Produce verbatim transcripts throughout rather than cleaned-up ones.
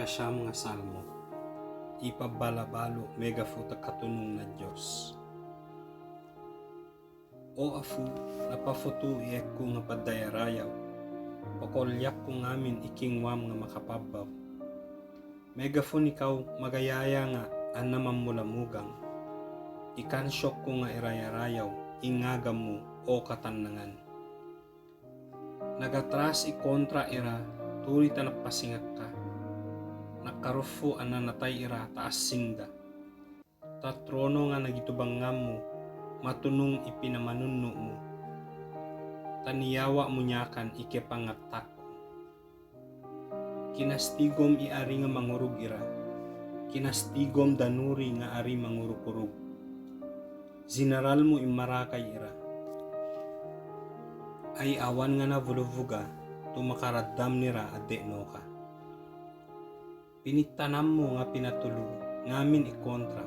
Kasyam nga Salmo. Ipabalabalu megafo ta katunung na Diyos. O Afu, napafoto i ekku nga padayarayaw. Pakolyap ko ngamin i kingwam nga makapabaw. Megafo ni kaw magayaya nga ana mamulamugang. Ikansyok ko nga irayarayaw, ingaga mo, o katanangan. Nagatras i kontra ira, turi ta napasingakka. Nakarufo a nanatay ira ta asing da. Ta trono nga nagitubangan mo, matunung i pinamanunno mo. Ta niyawa mo niyakan i kepangaktak ko. Kinastigom i ari nga mangurug ira. Kinastigom danuri nga ari mangurukurug. Zinaral mo i marakay ira. Ay awan nga na vuluvuga, to makaraddam nira a de noka. Pinitanam mo nga pinatulu ngamin i kontra,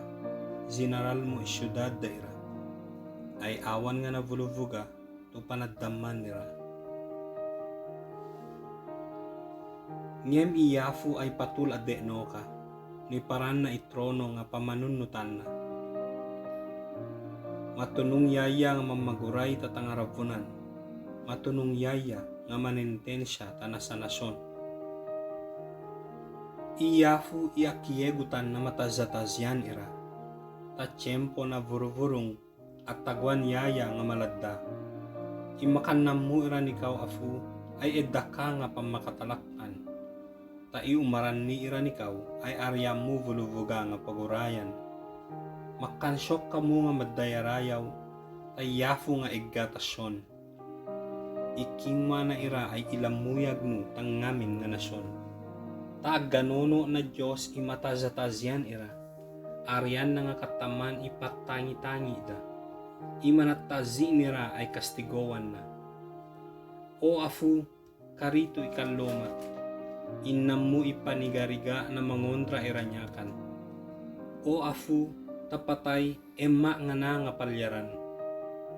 zinaral mo i siyudad da ira. Ay awan nga na vuluvuga, to panaddaman nira. Ngem i yafu ay patul a de noka, ni paran na i trono nga pamanunnutan na. Matunung yaya nga mamaguray ta tanga rabunan, matunung yaya nga manentensiya ta nasa nasyon. I yafu i akiyegutan na matazatazian ira, ta tiyempo na vuruvurung a tagoan yaya nga maladda. I makanammu ira ni kaw Afu, ay edaka nga pamakatalakkan. Ta i omaranni ira ni kaw, ay ariammu vuluvuga nga pagorayan. Makansyok kamo nga madayarayaw, ta yafu nga egga ta syon. I kingwa na ira ay ilamuyag mo ta ngamin nga nasyon. Ta aganono na Diyos i matazatazian ira. Arian na nga kataman i patangitangi da. I manatazi nira ay kastigowan na. O Afu, karito i kaloma. Inam mo i panigariga na mangontra ira niyakan. O Afu, ta patay e ma nga na nga palyaran.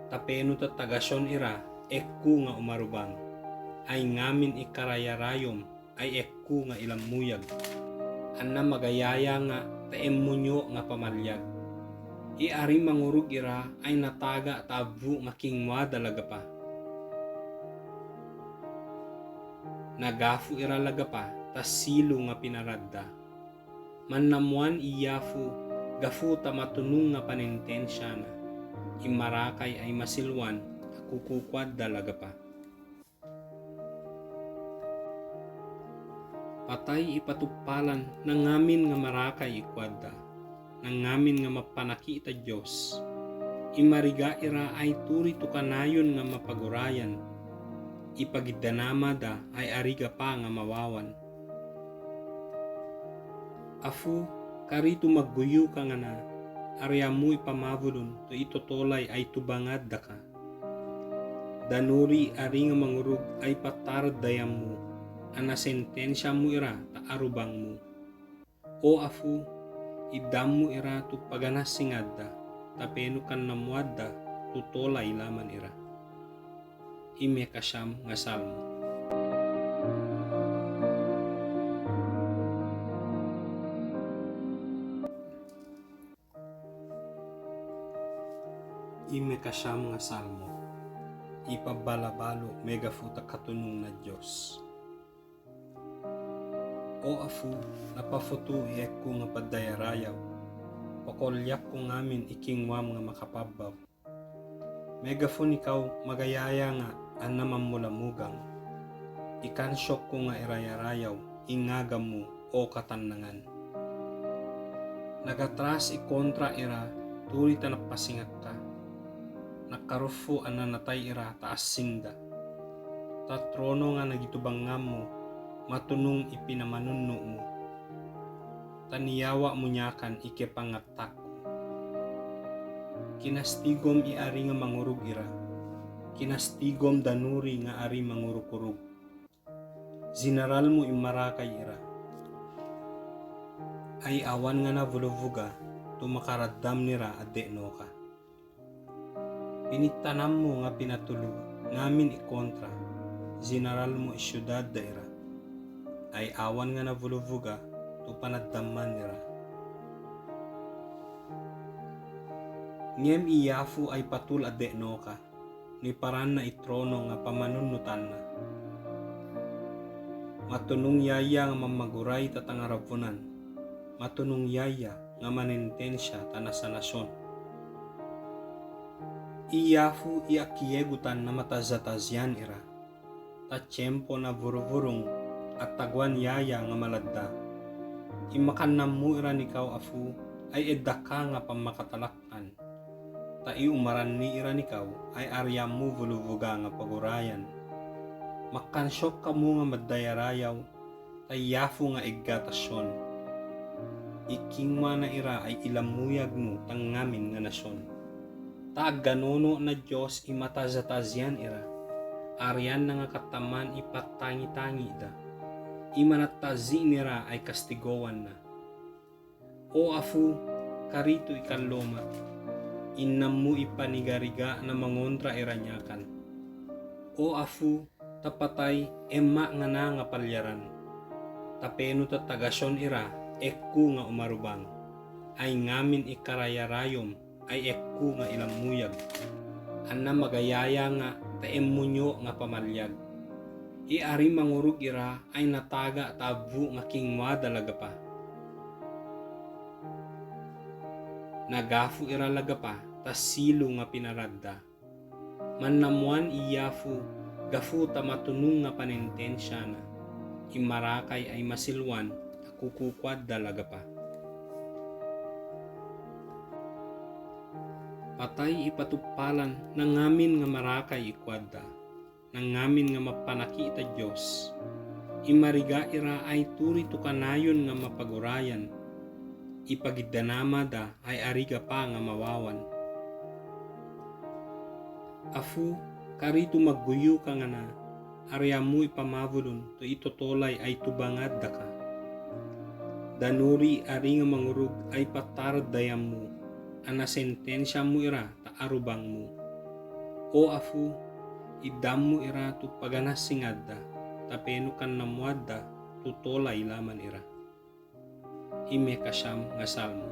Ta peno ta taga syon ira ekku nga omarubang. Ay ngamin i karayarayom ay ekku nga ilamuyag. Ana magayaya nga ta e monyo nga pamalyag. I ari mangurug ira ay nataga ta abbu nga kingwa da lagapa. Nagafu ira lagapa ta silu nga pinaradda. Manamoan i yafu, gafu ta matunung nga panentensiya na. I marakay ay masiluan a kukukwad da lagapa. Patay i patupalan na ngamin nga marakay i kwad da, na ngamin nga mapanakit a Diyos. I mariga ira ay turi to kanayon nga mapagorayan. I pagidanama da ay arigapa nga mawawan. Afu, karito maguyu ka nga na, ariammu i pamavulun to i totolay ay tubangad da ka. Danuri i ari nga mangurug ay patarad da yammu, ana sentensiya mo ira ta arubang mo. O Afu, idam mo ira to paganasingad da, ta peno kanamoad da to tolay laman ira. I mekasyam nga Salmo. I mekasyam nga Salmo. Ipabalabalu megafu ta katunung na Diyos. O Afu, napafoto i ekku nga padayarayaw. Pakolyap ko ngamin i kingwam nga makapabaw. Megafon ikaw magayaya nga ana mamulamugang. Ikansyok ko nga irayarayaw, ingaga mo o katanangan. Nagatras i kontra ira, turi ta napasingakka. Nakarufo a nanatay ira ta asing da. Ta trono nga nagitubangan mo, matunong i pinamanunno mo. Ta niyawa mo niyakan i kepangaktak ko. Kinastigom i ari nga mangurog ira. Kinastigom danuri nga ari mangurukurog. Zinaral mo i marakay ira. Ay awan nga na volovoga, to makaradam nira a de noka. Pinitanam mo nga pinatolo ngamin i kontra, zinaral mo i syudad da ira. Ay awan nga na volovoga, to panadaman ira. Ngem i yafu ay patul a de'no ka, ni paranna i trono nga pamanunutan na. Matonong yaya nga mamagoray ta tanga rabonan, matonong yaya nga manentensiya tana sa nasion. I yafu i akiyegotan na matazatazian ira. Ta tiyempo na vorovorong a tagoan yaya nga maladda. I makanammo iran ikaw a fo ay e daka nga pamakatalakkan. Ta i omaranni iran ikaw ay ariyan mo volovoga nga pagorayan. Makansok kamo nga madayarayaw, ta yafu nga eggatasion. I kingwa na ira ay ilamoyag mo ta ngamin nga nasion. Ta aganono na Diyos i matazatazian ira. Ariyan na nga kataman i patangitangi da. I manatazi nira ay kastigowan na. O afo, karito i kaloma. Inam mo i panigariga na mangontra iran yakan. O afo, ta patay e ma ngana nga palyaran. Ta peno ta tagasion ira e ko nga omarobang. Ay ngamin i karayarayom ay e ko nga ilamoyag. Ana magayaya nga ta e monyo nga pamalyag. I ari mangorog ira ay nataga ta abo nga kingwa da lagapa. Nagafo ira lagapa ta silo nga pinarad da. Manamoan i yafo gafo ta matonong nga panentensiya na. I marakay ay masilowan a kokokowa da lagapa. Patay i patopalan na ngamin nga marakay i kowa da. Na ngamin nga mapanakita Diyos. I mariga ira ay tori to kanayon nga mapagorayan. I pagidanama da ay ariga pa nga mawawan. Afo, karito magoyo ka ngana, ariyan mo i pamabolon to i totolay ay tobanga daka. Danori i ari nga mangorog ay patardayan mo, ana sentensiya mo ira ta arobang mo. O afo, idan mo ira to paganasinga da, ta peno kanamoa da to tolay laman ira. I mekasiyam nga salmo.